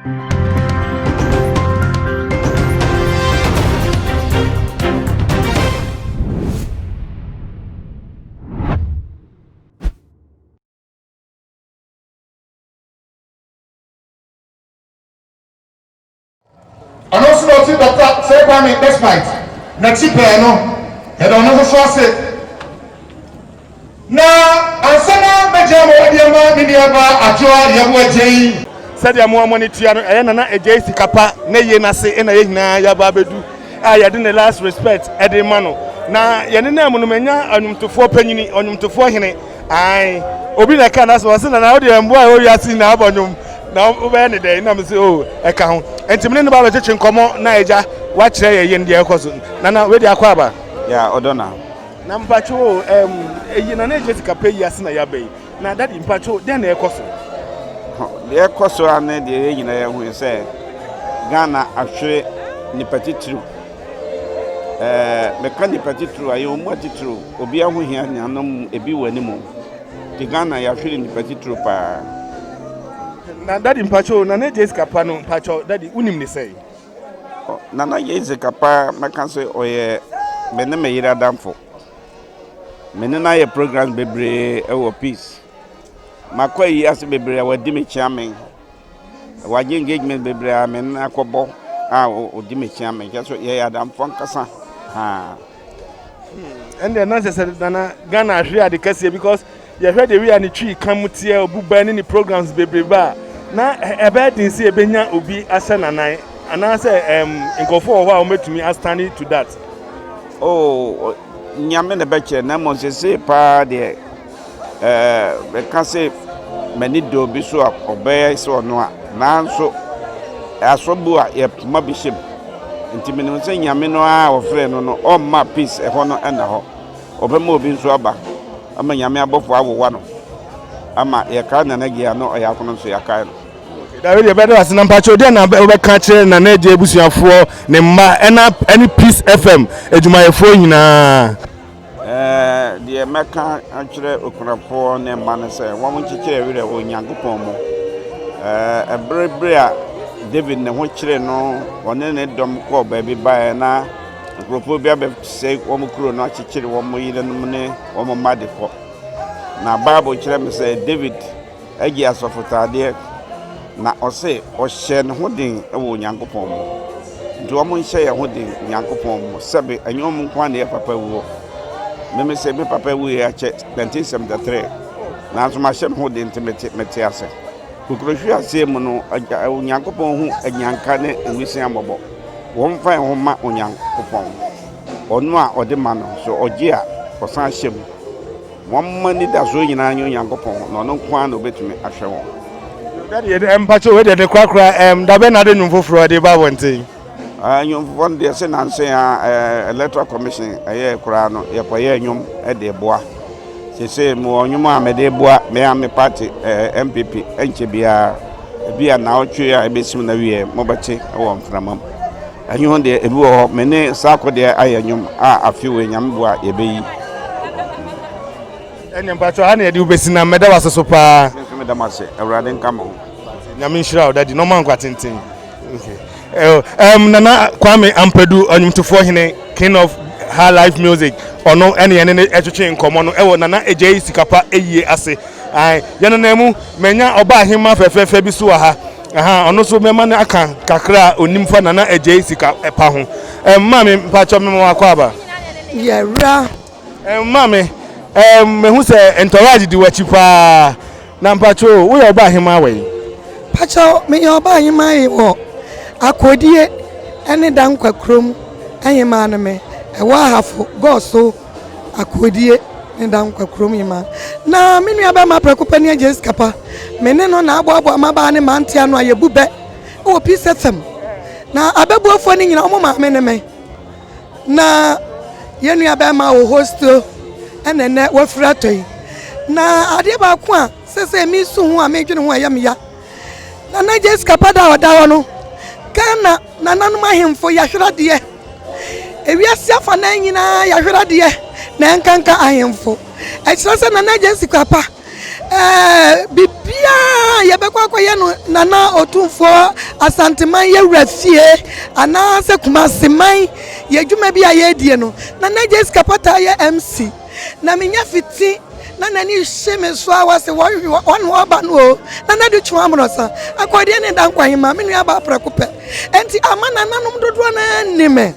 Ɔno nso na ɔte Dɔkta Sir Kwame Despite n'akyi pɛɛ no, yɛda ɔno nso so ase. Na ansa na mɛgyaa mo de ama me nuabaa Adwoa Yeboah Adjei. Sɛdeɛ mo a mo ani tua no, ɛyɛ Nana Adjei Sikapa n'ayie no ase na yɛn nyinaa yɛaba abɛdu a yɛde ne last respect de rema no. Na yɛn nenam mu no, manya ɔnwomtofoɔ panyini, ɔnwomtofoɔ hene. Ae, obi na ɛka n'asɛm, ɔse Nana wo deɛ mmoa a ɛwɔ wiase nyinaa bɔ nnwom, na wobɛyɛ ne dɛn? Na mese oh, ɛka ho. Nti me ne no ba bɛtwetwe nkɔmmɔ na agya wakyerɛ yɛ yɛn deɛ ɛkɔ so. Nana, wei deɛ akɔ aba. Yeah, ɔdɔ na. Na mpakyɛw o, ɛm, eyi Nana Agya sika pɛ yi ase na yɛaba yi. Na daddy mpakyɛw, dɛn na ɛkɔ so? Deɛ ɛkɔ so ara ne deɛ yɛn nyinaa yɛhu sɛ Ghana ahwere nipa titiriw. Ɛɛ, meka nipa titiriw a, yɛwɔ mu atitiriw. Obiara ho hia nuanom ebi wɔ anim. Nti Ghana yɛahwere nipa titiriw paa. Na daddy mpakyɛw, Nana Agya sika pa no mpakyɛw, daddy wonim ne sɛn? Nana Jessica paa mɛka sɛ ɔyɛ me ne me yere adamfo. Me ne no ayɛ programs bebree wɔ Peace. Makɔ ayi ase bebree a wadi me kyea me. Wagye engagement bebree a me ne no akɔbɔ a ɔdi me kyea me. Kyerɛ sɛ yɛyɛ adamfo ankasa. Haa. Ɛndeɛ na kyerɛ sɛ Nana Ghana ahwere ade kɛseɛ because Yɛhwɛ the way a ne Twi ka mu teɛ, obu bɛ ne ne programs bebrebe a, na ɛbɛyɛ den sɛ yɛbɛnya obi ahyɛ n'anan anaasɛ um, nkurɔfoɔ wɔ hɔ a wɔbɛtumi astande to that. Oh, Nyame na ɛbɛkyerɛ na mmom sesei paa deɛ ɛɛ mɛka sɛ m'ani dɔ obi so a ɔbɛyɛ sɛ ɔno a nanso asɔbu a yɛpoma bi hyɛ mu nti menim sɛ Nyame no ara a ɔfrɛ no no ɔmma peace ɛhɔ no ɛnna hɔ. Ɔbɛma obi nso aba ama Nyame abɔfoɔ awowa no ama yɛkae Nana Gyei a na ɔyɛ akono nso yɛakae no. Dabi deɛ bɛda ase na mpakyɛw deɛ na wobɛka akyerɛ Nana Gyei abusuafoɔ, ne mma ɛna ɛne Peace FM adwumayɛfoɔ nyinaa. Ɛɛ deɛ mɛka akyerɛ okunafoɔ ne mma no sɛ wɔn nkyekyere werɛ wɔ Onyankopɔn mu. Ɛɛ ɛbere bere a David ne ho kyere no ɔne ne dɔm kɔɔ baabi baeɛ na Nkurɔfoɔ bi abɛsɛe wɔn kuro no akyekyere wɔn yerenom ne wɔn mma de kɔ. Na Bible kyerɛ me sɛ David agye asɔfotaadeɛ na ɔse ɔhyɛ ne ho den wɔ Onyankopɔn mu. Nti wɔn nhyɛ yɛn ho den Onyankopɔn mu. Sɛbe ɛnyɛ wɔn nko ara na ɛyɛ papa wuo. Meme sɛ me papa wuiɛ akyɛ 1973 nanso mahyɛ me ho den nti mete mete ase. Kokurohwe aseɛ mu no Onyankopɔn hu anyanka ne nwisiaa mmɔbɔ. Wɔmfa yɛn ho mma Onyankopɔn. Ɔno a ɔde ma no, sɛ ɔgye a, ɔsan hyɛ mu. Wɔn anidasoɔ nyinaa nyɛ Onyankopɔn, na ɔno nko ara na ɔbɛtumi ahwɛ wɔn. Daddy, yɛde mpakyɛ wei deɛ ne korakora ɛm dabɛn na ade nnwom foforɔ de ba abɔnten? Nnwom foforɔ no deɛ sɛ nansa yi ara Electoral Commission ɛyɛɛ koraa no yɛkɔyɛɛ nnwom de boa. Seesei mewɔ nnwom a mede boa me ara me party NPP ɛnkyɛ biara. Ebia naawɔtwe a ɛbɛsim no awieɛ mobɛte wɔ mframa mu. Ɛnwom deɛ ebi wɔ hɔ, me ne Sarko deɛ ayɛ nnwom a afe wei Nyame boa a yɛbɛyi. Ɛnneɛ mpakyɛw ha na yɛde wo bɛsi na mɛda wo ase so paa. Me nso meda mo ase, Awurade nka mo ho. Nyame nhyira wo daddy na ɔma nkwa tenten. Okay. Um, Nana Kwame Ampadu, ɔnwomtofoɔ hene, king of high life music, ɔno ɛne yɛne ne ɛtwetwe nkɔmmɔ no ɛwɔ Nana Agyei Sikapa ayie ase. Ae, yɛnenam mu, manya ɔbaa hemma fɛfɛɛfɛ bi so wɔ ha. Aha, ɔno nso mɛma no aka kakra a onim fa Nana Agyei sika pa ho. Ɛm, maame, mpakyɛ mema wakɔ aba. Yɛwura. Ɛm, maame, ɛm, mehu sɛ ntɔrage di w'akyi paa. Na mpakyɛ o, woyɛ ɔbaa hemma wɔ yi? Mpakyɛ, meyɛ ɔbaa hemma yi wɔ Akodie ne Dankwa kurom hemmaa no me, ɛwɔ Ahafo, Gɔɔso. Akodie ne Dankwa kurom hemaa. Na me nua bɛrima prɛko pɛ ne Agye Sikapa. Me ne no na aboaboa mmabaa ne mmeranteɛ ano a yɛbu bɛ wɔ Peace FM. Na abɛbuafoɔ no nyina wɔn maame ne me. Na yɛn nua bɛrima wɔ hostel ɛna ɛnɛ wafiri atɔ yi. Na adeɛ baako a sɛsɛ mesu ho a medwene ho a ɛyɛ me ya. Nana Agye Sikapa da a ɔda hɔ no, Ghana nananom ahemfo yɛahwere adeɛ. Ewiase afanan nyinaa yɛahwere adeɛ na ɛnkanka ahemfo. Ɛkyerɛ sɛ Nana Agye Sikapa ɛɛ biribi biara yɛbɛkɔ akɔyɛ no Nana Otumfoɔ Asanteman yɛwura fie anaasɛ Kumaseman yɛ dwuma bi a yɛredie no, Nana Jessica Pataa yɛ MC. Na menya fiti na n'ani hye me so a wɔse wɔhwe wɔn ɔba no o. Nana de twe amorɔsa akɔdeɛ ne da nkwa hema me nua baa prɛko pɛ. Enti ama nananom dodoɔ no ara nni me.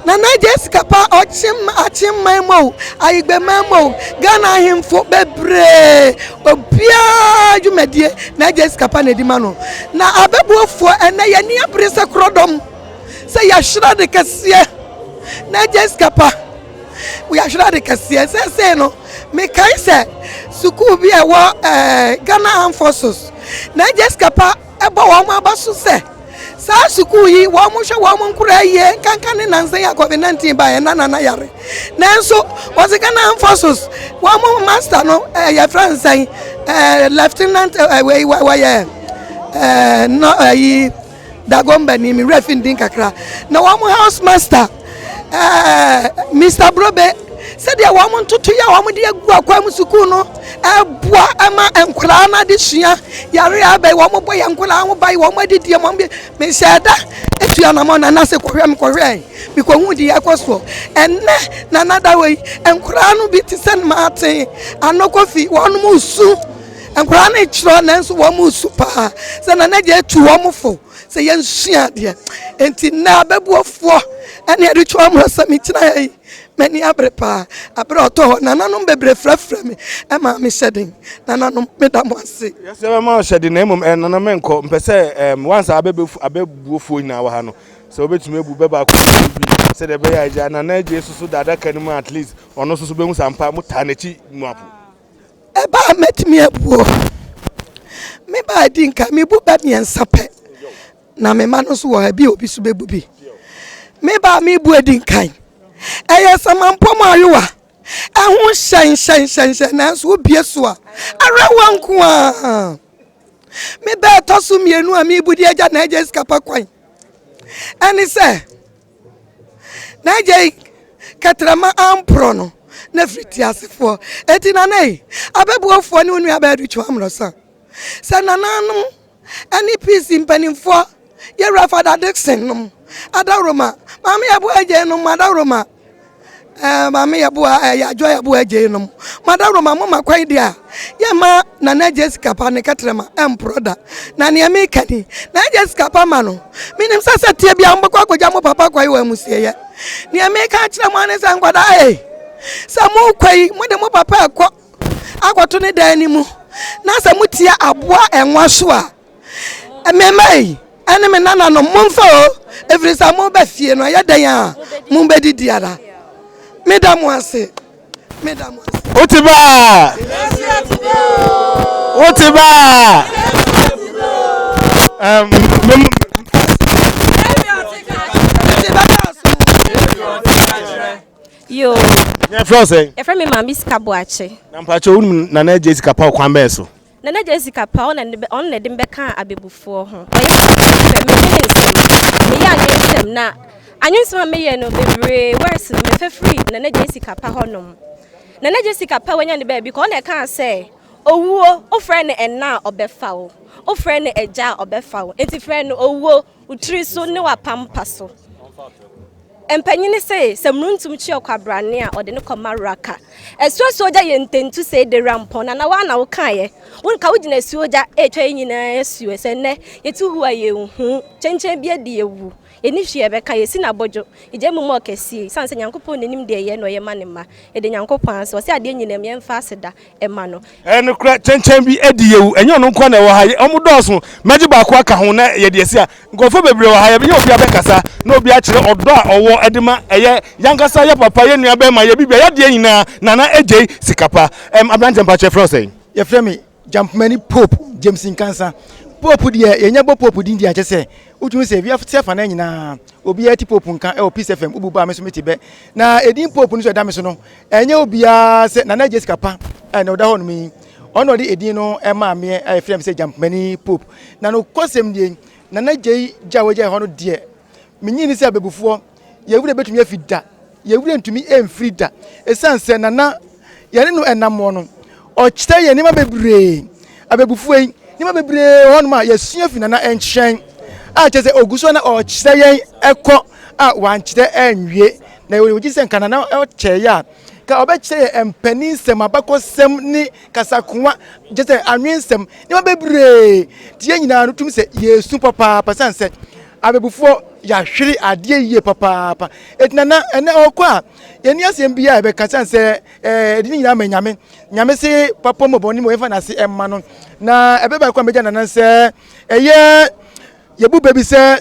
Nana Jessica pa ɔkyem akyemman mu o, ayigbeman mu o, Ghana ahemfo bebree obiara dwumadie na Jessica pa na edi ma no. Na abɛbuofoɔ ɛnɛ yɛn ani abere sɛ korɔdɔm sɛ yɛahwere ade kɛseɛ na Jessica pa yɛahwere ade kɛseɛ sɛsɛɛ no mekae sɛ sukuu bi a ɛwɔ ɛɛ Ghana Armed Forces na Jessica pa ɛbɔ wɔn aba so sɛ saa sukuu yi wɔn hwɛ wɔn nkoraa yie nkanka ne nansa yi a covid 19 baeɛ na nana yare nanso wɔsi Ghana Armed Forces wɔn master no ɛyɛ fɛn nsɛn ɛɛ lieutenant ɛɛ wei wɔyɛ ɛɛ no ɛyi Dagomba ni me werɛ fi ne din kakra na wɔn house master ɛɛ Mr Brobe sɛdeɛ wɔn ntotoyɛ a wɔn de agu akwan mu sukuu no ɛboa ɛma nkwadaa no adesua yare abɛn wɔn bɔ yɛn nkwadaa ho ban wɔn adidie wɔn bi mehyɛ da etu anamɔ na nase kɔhwɛ me kɔhwɛ mekɔhu deɛ ɛkɔ soɔ ɛnɛ na nada wɔ yi nkwadaa no bi te sɛ maate anɔkɔfi wɔn mu su. Nkwadaa no rekyerɛ nanso wɔn resu paa sɛ nana gya atu wɔn fo sɛ yɛnsua adeɛ. Nti nnɛ abɛbuofoɔ ɛne ɛde twɛ wɔn sɛ mekyina ha yi m'ani abere paa. Abere ɔtɔ hɔ nananom bebree frɛfrɛ me ɛma me hyɛ den. Nananom meda mo ase. Yɛsɛ bɛma wo hyɛ den na mmom eh, nana menkɔ mpɛ sɛ eh, wansa abɛbuofoɔ nyinaa wɔ ha no sɛ wobɛtumi abu bɛ baako bi sɛdeɛ ɛbɛyɛ agya nana agye soso da adaka no mu at least ɔno nso so bɛhu sɛ ampa mo taa n'akyi mu apo. Ɛba a mɛtumi abuo. Me ba a ɛdi nka mebu bɛ mmiɛnsa pɛ na me mma no nso wɔ ha bi obi so bɛbu bi. Me ba a mebu adi nkan ɛyɛ samampɔ mu ayowa ɛho hyɛnhyɛnhyɛnhyɛn nanso wobie so a awerɛhoɔ nko ara. Me ba ɛtɔ so mmienu a mebu de agya na agya sika pa kwan ɛne sɛ N'agya yi kɛtrɛma amporɔ no na firi teasefoɔ. Enti nana yi, abɛbuofoɔ ne wo nua bɛɛ de twa amorɔsa. Sɛ nananom ne PC mpanimfoɔ, yɛwura Fada Dickson nom, Adaworoma, Maame Yɛboa Agyei nom, Adaworoma, Eh, maame yɛboa eh, yɛadwo yɛboa agyei nom. Madaworoma mo ma kwan deɛ a, yɛma Nana Jessica pa ne kɛtrɛma ɛmporɔ da. Na neɛ meka ni, Nana Jessica pa ma no, menim sɛ sɛ teɛ biara mobɛkɔ akɔgya mo papa kwan wɔ amusieɛ. Neɛ meka akyerɛ mo ne sɛ nkwadaa ei, sɛ mokɔ yi, mode mo papa ɛkɔ akɔto ne dan no mu, na sɛ motia aboa ɛnwa so a, Mmɛmma yi ne me nananom, momfa o, ɛfiri sɛ moba fie no, ɛyɛ dɛn a mobɛdidi ara. Meda mo ase. Meda mo ase. Wote baa? Wote baa? Um, Yo. Yɛfrɛ wo sɛn? Yɛfrɛ me Maame Sika Boakye. Na mpakyɛ wonim Nana Agye Sika Pa kwan bɛn so? Nana Jessica pa ɔno na ɔno na ɛde me bɛkaa abɛbufoɔ ho. Ɔyɛ me pɛ, medwene nsɛm, meyɛ anwensɛm na anwensɛm a meyɛ no bebree words no mefa firi Nana Jessica pa hɔnom. Nana Jessica pa wanya ne baabi kɔ, ɔno na ɛkaa sɛ owuo wofrɛ no ɛna a ɔbɛfa wo, wofrɛ no agya a ɔbɛfa wo, enti frɛ no owuo wo tiri so ne w'apampa so. Mpanyin se, sɛ mmuruntum kye ɔkwabrane a, ɔde no kɔma raka. Asuo asuogya yɛ ntentu sei de rampɔn. Nana woa na wokaeɛ. Wo nka wogyina asuogya retwa yɛn nyinaa asuo. Sɛ nnɛ yɛtu hu a yɛnhu. Kyɛnkyɛn bi adi yɛwu. Yɛnni hwee a yɛbɛka. Yɛsi no abɔdwo. Yɛgyae mu ma ɔkɛseɛ. Esiane sɛ Nyankopɔn na nim deɛ ɛyɛ na ɔyɛ ma ne mma. Yɛda Nyankopɔn ase. Ɔse adeɛ nyinaa mu yɛmfa aseda mma no. Ɛyɛ nokorɛ, kyɛnkyɛn bi adi yɛwu. Ɛnyɛ ɔno nko ara na ɛwɔ ha. Wɔn dɔɔso. Mɛgye baako aka ho na yɛde asi ha. Nkurɔfoɔ bebree wɔ ha. Yɛbɛnya obi abɛkasa na obi akyerɛ ɔdɔ a ɔwɔ de ma ɛyɛ yankasa, yɛ papa, yɛ nua bɛrima, yɛ bibia, yɛ adeɛ nyinaa. Nana Adjei Sikapa. Ɛm, aberanteɛ mpakyɛ yɛfrɛ wo sɛn? Yɛfrɛ me Gyampomani Pope James Nkansah. Pope deɛ, yɛnya bɔ Pope din deɛ a, kyerɛ sɛ wotumi sɛ wiase afanan nyinaa obiara ti Pope nka ɛwɔ Peace FM, wobu bɔ a me nso mete bɛ. Na edin Pope no nso ɛda me so no, Ɛnyɛ obiara sɛ Nana Jessica Pa a ɛnɛ ɔda hɔnom yi, ɔno na ɔde edin no maa meɛ a yɛfrɛ me sɛ Gyampomani Pope. Na nokwasɛm nie, Nana Gyei gya a wagyae hɔ no deɛ, mennye nni sɛ ababufoɔ yɛn werɛ bɛtumi afi da. Yɛn werɛ ntumi mfiri da. Ɛsiane sɛ Nana yɛne no nam hɔ no, ɔkyerɛ yɛn nneɛma bebree. Abɛbufuo yi, nneɛma bebree wɔ hɔnom a yɛsua fi Nana nkyɛn a kyerɛ sɛ ɔgu so na ɔkyerɛ yɛn ɛkɔ a wankyerɛ anwie. Na yɛwɔ gye sɛ nka Nana ɔkyɛeɛ a, ka ɔbɛkyerɛ yɛn mpaninsɛm, abakɔsɛm ne kasakoa, kyerɛ sɛ anwensɛm, nneɛma bebree. Nti yɛn nyinaa no tumi sɛ yɛsu papaapa sane sɛ abɛbufoɔ yɛahwere adeɛ yie papaapa. Enti Nana ɛnɛ ɔkɔ a, yɛnni asɛm biara a yɛbɛka sane sɛ ɛɛ de ne nyinaa ma Nyame. Nyame se papa mu bɔne mu yɛmfa n'ase ɛma no. Na ɛbɛ baako a mɛgya Nana sɛ ɛyɛ yɛbu bɛ bi sɛ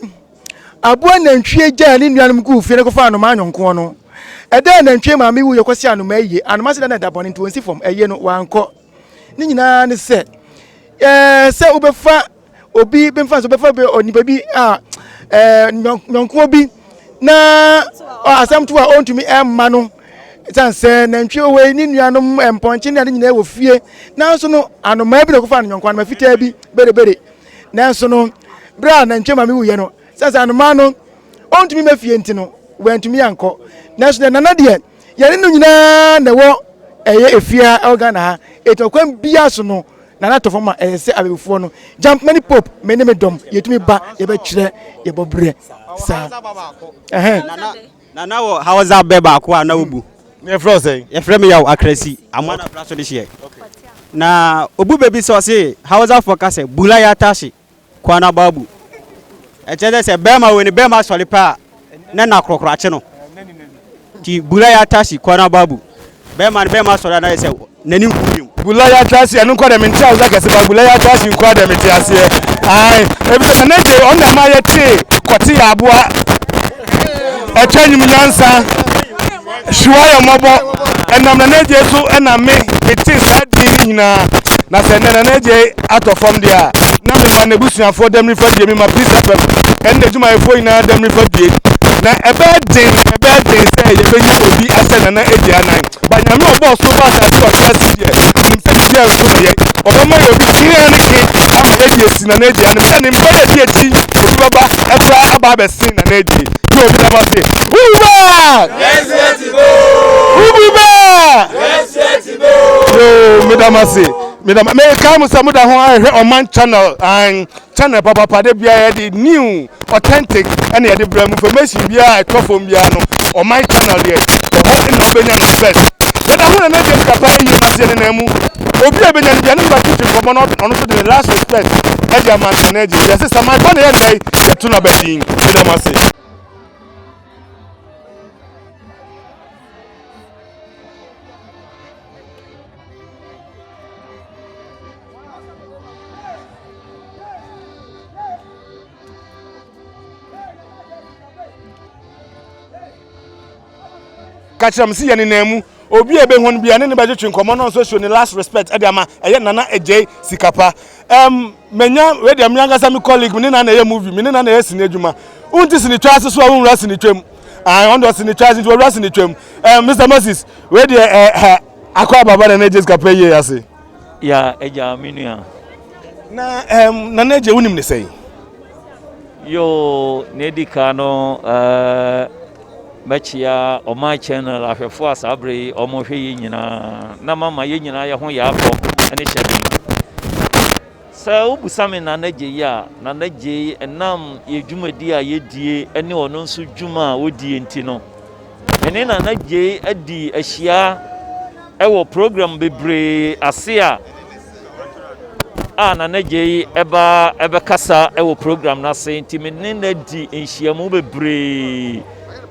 aboa nantwie gyaa ne nuanom guu fie no kɔfa anomaa nyɔnkoɔ no. Ɛda a nantwie maame wu yɛkɔsi anomaa yie. Anomaa se da na ɛda bɔne nti wɔnsi fam ɛyie no wankɔ. Ne nyinaa ne sɛ ɛɛ sɛ wobɛfa obi bɛmfa nso bɛfa onipa bi a ɛɛ nyɔnkoɔ bi na asɛm to a ɔntumi ɛmma no ɛsiane sɛ nantwie wɔ yi ne nuanom mpɔnkye ne ade nyinaa wɔ fie nanso no anomaa bi na ɔkɔfa no nyɔnko anomaa fitaa bi berebere nanso no berɛ a nantwie maame wuyɛ no sɛ sɛ anomaa no ɔntumi ma fie nti no wantumi ankɔ nanso deɛ nana deɛ yɛne no nyinaa na ɛwɔ ɛyɛ efie ha ɛwɔ Ghana ha ɛti ɔkwan biara so no Nana tɔ fam a ɛyɛ sɛ abebufoɔ no jump many pope me ne me dɔm yɛtumi ba yɛbɛkyerɛ yɛbɔ berɛ saa ɛhɛn. Nana wɔ Hausa bɛ baako a na obu. Yɛfrɛ wo sɛn? Yɛfrɛ me Yaw Akrasi, Amoa na Pra so de hyeɛ. Na obu bɛ bi sɛ ɔse Hausafoɔ ka sɛ bula ya tashi. Kwana babu. Ɛkyerɛ sɛ sɛ bɛrima wei ne bɛrima sɔre pɛ a na na korɔkorɔ akye no. Nti bula ya tashi kwana babu. Bɛrima no bɛrima sɔre a na yɛ sɛ n'ani nku bio. Bula ya tashi ɛno nkɔ dɛ mente Hausa kɛse ba bula ya tashi nkɔ dɛ mete aseɛ. Ae ebi sɛ na gye ɔno na ɛma yɛtee kɔte yɛ aboa ɛkyɛ nyim nyansa hwiwa yɛ mmɔbɔ ɛnam na n'agye so ɛna me metee saa din no nyinaa na sɛ nnɛ na n'agye atɔ fam deɛ a na mema n'abusuafoɔ dɛm nifa die mema Peace FM ɛne n'adwumayɛfoɔ nyinaa dɛm nifa die na ɛbɛyɛ den ɛbɛyɛ den sɛ yɛbɛnya obi asɛ nana agye anan ba nyame ɔbɔɔ soro bɔ asase ɔte ase deɛ nim sɛ biribi a nso deɛ ɔbɛma yɛ obi kea ne ke ama yɛde asi nana agye anan sɛ ne mba yɛ di akyi obi bɛba ɛkora aba abɛsen nana agye yɛ obi dama se wuba wuba yoo medama se medama mekae mo sɛ moda ho ahwɛ ɔman channel an channel papapa de biara yɛde new authentic ɛna yɛde brɛ mu information biara ɛtɔ fam biara no ɔman channel deɛ ɛhɔ na wobɛnya no first yɛda ho na na ɛdeɛ papa yie no aseɛ ne nan mu obi a ɛbɛnya no bia ne no bɛtwetwe nkɔmmɔ no ɔno nso de ne last respect ɛde ama no na agye yɛse saman bɔ ne yɛ nnɛ yɛto no abadin meda mo ase. Ka kyerɛ m sɛ yɛ nenam mu obi a ɛbɛhu no bia ne ne bɛtwetwe nkɔmmɔ no nso show ne last respect ɛde ama ɛyɛ Nana Adjei Sikapa. Um, manya wei deɛ me ankasa me colleague me ne na na ɛyɛ movie me ne na na ɛyɛ sini adwuma. Wonti sini twa ase so a wonwura sini twam. Ah, ɔno deɛ ɔsini twa ase nti wɔwura sini twam. Um, Mr. Moses, wei deɛ eh, eh, akɔ ababa Nana Adjei Sikapa yie ase. Ya agya me nua. Na um, Nana Adjei wonim ne sɛn? Yoo, nea edi kan no, eh, mɛkyea Ɔman Channel ahwɛfoɔ a saa berɛ yi wɔhwɛ yɛn nyinaa na mama yɛn nyinaa yɛ ho yɛ akɔ ne hyɛden. Sɛ wobisa me Nana Gyei a, Nana Gyei ɛnam yɛn dwumadi a yɛdie ne ɔno nso dwuma a ɔdie nti no, me ne Nana Gyei adi ahyia wɔ program bebree ase a a Nana Gyei ba bɛkasa wɔ program no ase nti me ne no adi nhyiamu bebree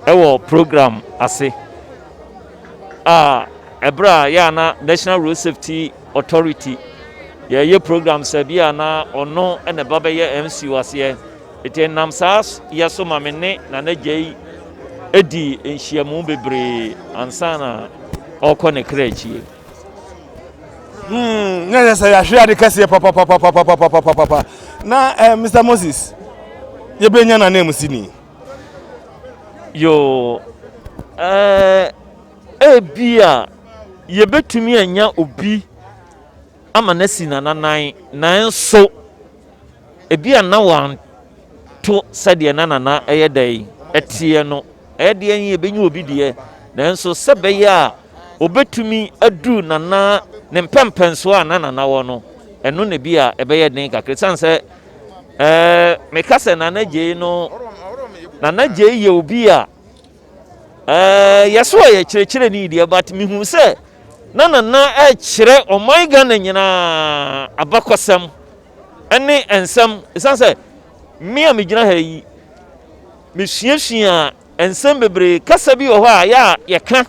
wɔ program ase a ɛberɛ a yɛ ana National Road Safety Authority yɛyɛ program sɛ bi a na ɔno na ɛba bɛyɛ MC wɔ aseɛ nti nam saa yɛ so ma me ne Nana Gyei di nhyiamu bebree ansa na ɔrekɔ ne kra akyie. Hmm, na yɛ sɛ yɛahwere ade kɛseɛ papapapapapapapapa. Na eh, Mr. Moses, yɛbɛnya n'ananmusini. Yoo, eh, ebia yɛbɛtumi anya obi ama no asi n'ananan, nanso ebia na wanto sɛdeɛ na nana ɛyɛ dɛn ɛteɛ no. Ɛyɛ deɛ yɛbɛnya obi deɛ, nanso sɛ ɛbɛyɛ a ɔbɛtumi aduru Nana ne mpɛmpɛnsoɔ a na Nana wɔ no, Ɛno na bi a ɛbɛyɛ den kakra ɛsiane sɛ ɛɛ meka sɛ Nana Gyei no, Nana Gyei yɛ obi a ɛɛ yɛso ɔyɛ kyerɛkyerɛni deɛ but mehu sɛ na Nana ɛkyerɛ ɔman Ghana nyinaa abakɔsɛm ɛne nsɛm ɛsiane sɛ me a megyina ha yi mesuasua Nsɛm bebree, kasa bi wɔ hɔ a yɛ a yɛka,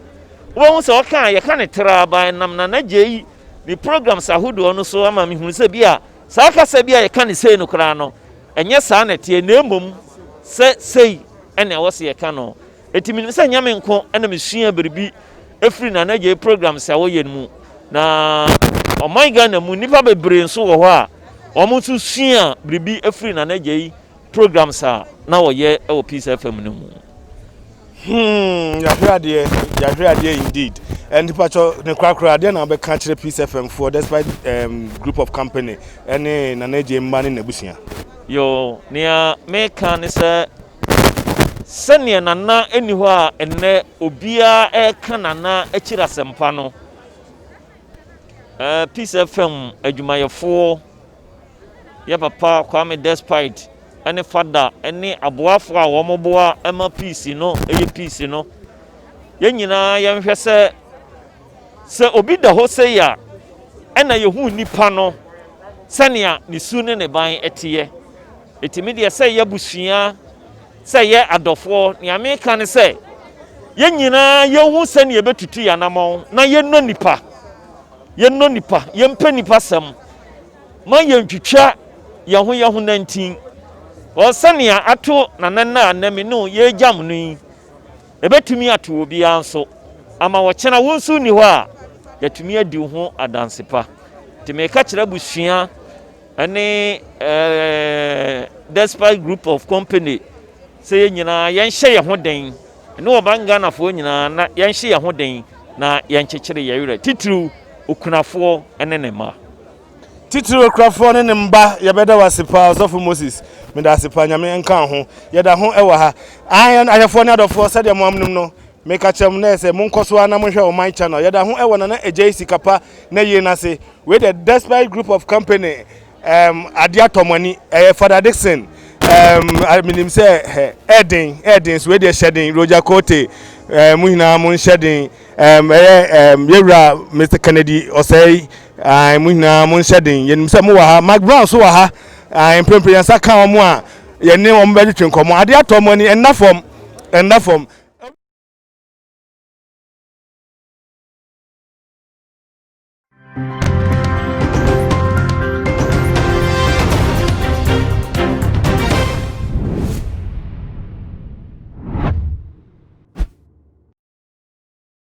wobɛhu sɛ ɔka a yɛka no traa ba ɛnam Nana Gyei ne programs ahodoɔ no so ama mehunu sɛ bi a saa kasa bi a yɛka no sei no koraa no ɛnyɛ saa na ɛteɛ na mmom sɛ sei ɛna ɛwɔ sɛ yɛka no. Enti menim sɛ ɛnyɛ me nko na mesua biribi ɛfiri Nana Gyei programs a wɔyɛ no mu na ɔman Ghana mu nnipa bebree nso wɔ hɔ a wɔn nso sua biribi ɛfiri Nana Gyei programs a na wɔyɛ wɔ Peace FM no mu. Hmm, yɛahwɛ adeɛ, yɛahwɛ adeɛ indeed. And patro ne korakora adeɛ na wobɛka kyerɛ Peace FM foɔ despite um, group of company ɛne Nana Adjei mma ne n'abusua. Yo, nea meka ne sɛ sɛnea Nana nni hɔ a ɛnnɛ obiara ɛreka Nana akyiri asɛmpa no, eh, Peace FM adwumayɛfoɔ Yɛ papa Kwame Despite ne Fada ne aboafoɔ a wɔboa ma peace no yɛ peace no, yɛn nyinaa yɛnhwɛ sɛ sɛ obi da hɔ sei a, ɛna yɛhu nipa no sɛnea ne su ne ne ban teɛ. Ɛtumi deɛ sɛ yɛ abusua, sɛ yɛ adɔfoɔ, nea meka ne sɛ yɛn nyinaa yɛhu sɛnea yɛbɛtutu yɛn anammɔn na yɛnnɔ nipa. Yɛnnɔ nipa, yɛmpɛ nipa sɛm. Ma yɛntwitwa yɛn ho yɛn ho nantin. Wɔ sɛnea ato Nana nnɛ a nnɛ me ne wo yɛregyam no yi, ɛbɛtumi ato obiara nso. Ama ɔkyena wo nso nni hɔ a, yɛatumi adi wo ho adanse pa. Nti meka kyerɛ abusua ne eh, Despite Group of Company sɛ yɛn nyinaa yɛnhyɛ yɛn ho den, ne ɔman Ghanafoɔ nyinaa na yɛnhyɛ yɛn ho den na yɛnkyekyere yɛn werɛ, titiriw okunafoɔ ne ne mma. Titiriw okurafoɔ ne ne mba yɛbɛda wo ase paa Ɔsɔfo Moses meda ase paa Nyame nka wo ho yɛda ho wɔ ha Aane ahwɛfoɔ ne adɔfoɔ sɛdeɛ mo amnom no meka kyerɛ mo nɛ sɛ monkɔ so ara na monhwɛ Ɔman Channel yɛda ho wɔ Nana Agyei Sikapa n'ayie no ase wei deɛ Despite Group of Company um, adeɛ atɔ mo ani ɛyɛ Father Dickson um, menim sɛ ɛɛden ɛɛden so wei deɛ hyɛ den Roger Kote um, mo nyinaa mo nhyɛ den Um, ɛyɛ um, yɛwura Mr. Kennedy Ɔsɛe, uh, mo nyinaa mo nhyɛ den. Yɛnim sɛ mowɔ ha. Mark Brown so wɔ ha. Uh, mprempren yɛn nsa ka wɔn a yɛne wɔn bɛtwetwe nkɔmmɔ. Adeɛ atɔ wɔn ani, ɛnna fam, ɛnna fam.